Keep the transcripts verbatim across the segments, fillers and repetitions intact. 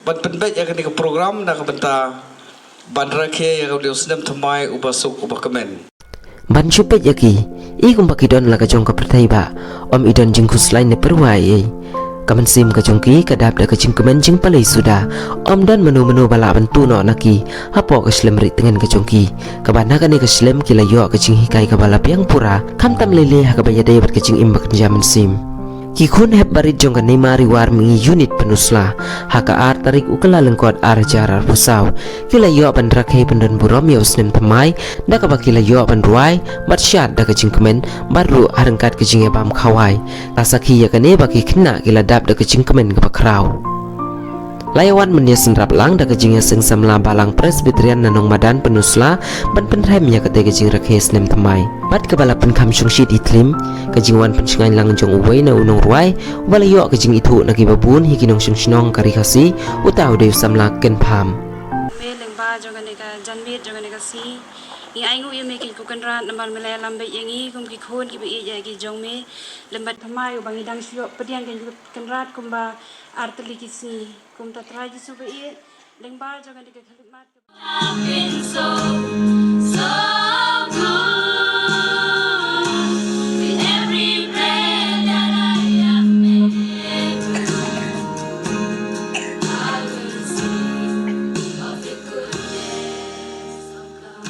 Ban pynbeit ïa kane ka program na ka bynta ban rakhe ïa ka u snem thymmai uba suk uba kmen. Ban shu peit ïa ki, i kumba ki don la ka jong ka pyrthei ba ym i don jingkhuslai ne pyrwa ei. Ka mynsiem ka jong ki ka dap da ka jingkmen jingpalei suda, ym don mano mano ba lah ban tuh noh na ki hapoh ka shlem rieh tngen ka jong ki, kaba na kane ka shlem ki la ïoh ka jinghikai kaba la biang pura, khamtam lei lei ha kaba ïadei bad ka jingim ba kynja mynsiem. Ki khun hep barit jong ka Neymar Riwar Mihngi Unit Pynursla, ha ka ar tarik u Kyllalyngkot ar hajar arphew saw, ki la ïoh ban rakhe pyndon burom ïa u snem thymmai da kaba ki la ïoh ban rwai bad shad da ka jingkmen bad ruh ha ryngkat ka jingïabam khawai. La sakhi ïa kane ba ki khynnah ki la dap da ka jingkmen kaba khraw. La ïa wan mynne synrap lang da ka jingïaseng samla Balang Presbyterian na Nongmadan Pynursla ban pynrhem ïa katei ka jingrakhe snem thymmai. Bad kaba la pynkham shongshit ïa i Tlim, ka jingwan pynshngaiñ lang jong uwei na u nongrwai uba la ïoh ka jingithuh na kiba bun hi ki nongshong shnong ka Ri Khasi, uta u dei u samla Ken Pham. Me lyngba jong kane ka janmiet jong kane ka sngi, ngi ainguh ïa me ko Kynrad namar me la ïalam beit ïa ngi kum ki khun kiba ïeit ïa ki jong me. Lem bad thymmai uba ngi dang shu ïoh pdiang ko Kynrad kumba ar tylli ki sngi. Kumta Trai Jisu ba ïeit, lyngba jong kane ka khlieh mat. I've been so, so good with every breath that I am able. I will sing of the goodness of God.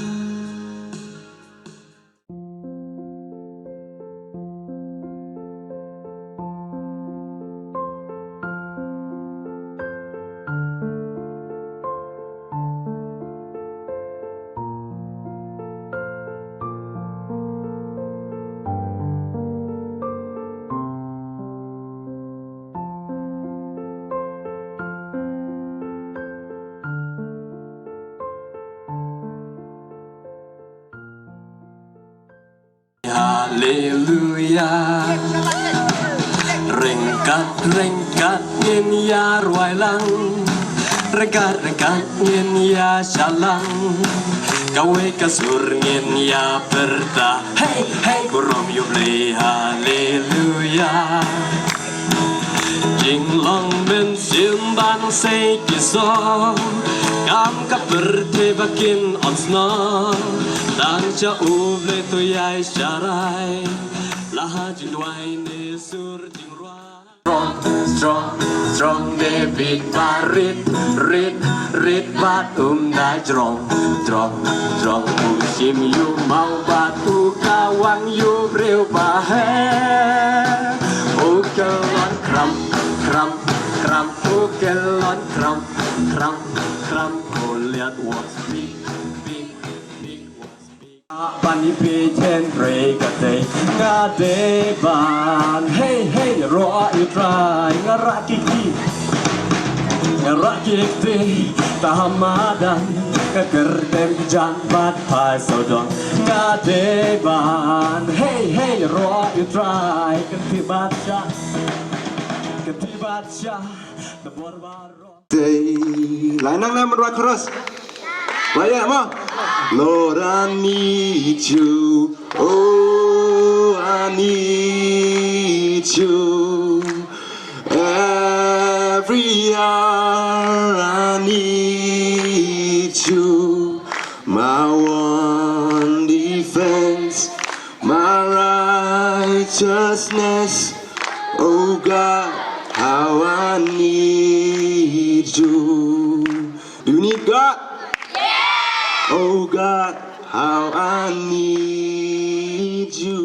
Haleluya. Ryngkat ryngkat ngin ïa rwai lang, ryngkat ryngkat ngin ïa shad lang. Kawei ka sur ngin ïa pyrta, hey hey, burom ïa u Blei, haleluya. Jinglong mynsiem ban sei ki so, kam ka pyrthei ba kin ong snoh. Tang sha u Blei to ïai sharai, la ha jingduwai ne sur jingrwai. Strong, strong, strong David ba rit, rit, rit bad um dei jrong, jrong, jrong. U shim ïa u maw bad u kawang ïa u briew ba heh. U kyllon khram, khram, khram. U kyllon khram, khram, khram. Goliath was big, big, big was big. Ban ïa phi hynrei katei nga dei ban, hey hey, ïaroh ïa u Trai, nga rah ki kti, nga rah ki kti. Ta ha madan nga kyrteng jan bad phai sawdong. Nga dei ban, hey hey, ïaroh ïa u Trai. Kynti bad shah, kynti bad shah, ka bor baroh. Dei. Lai nang nang mynrwai chorus. Lai ïa mo. Lord, I need you. Oh, I need you. Every hour I need you. My one defense, my righteousness. Oh God, how I need you. Do you need God? Oh God, how I need you.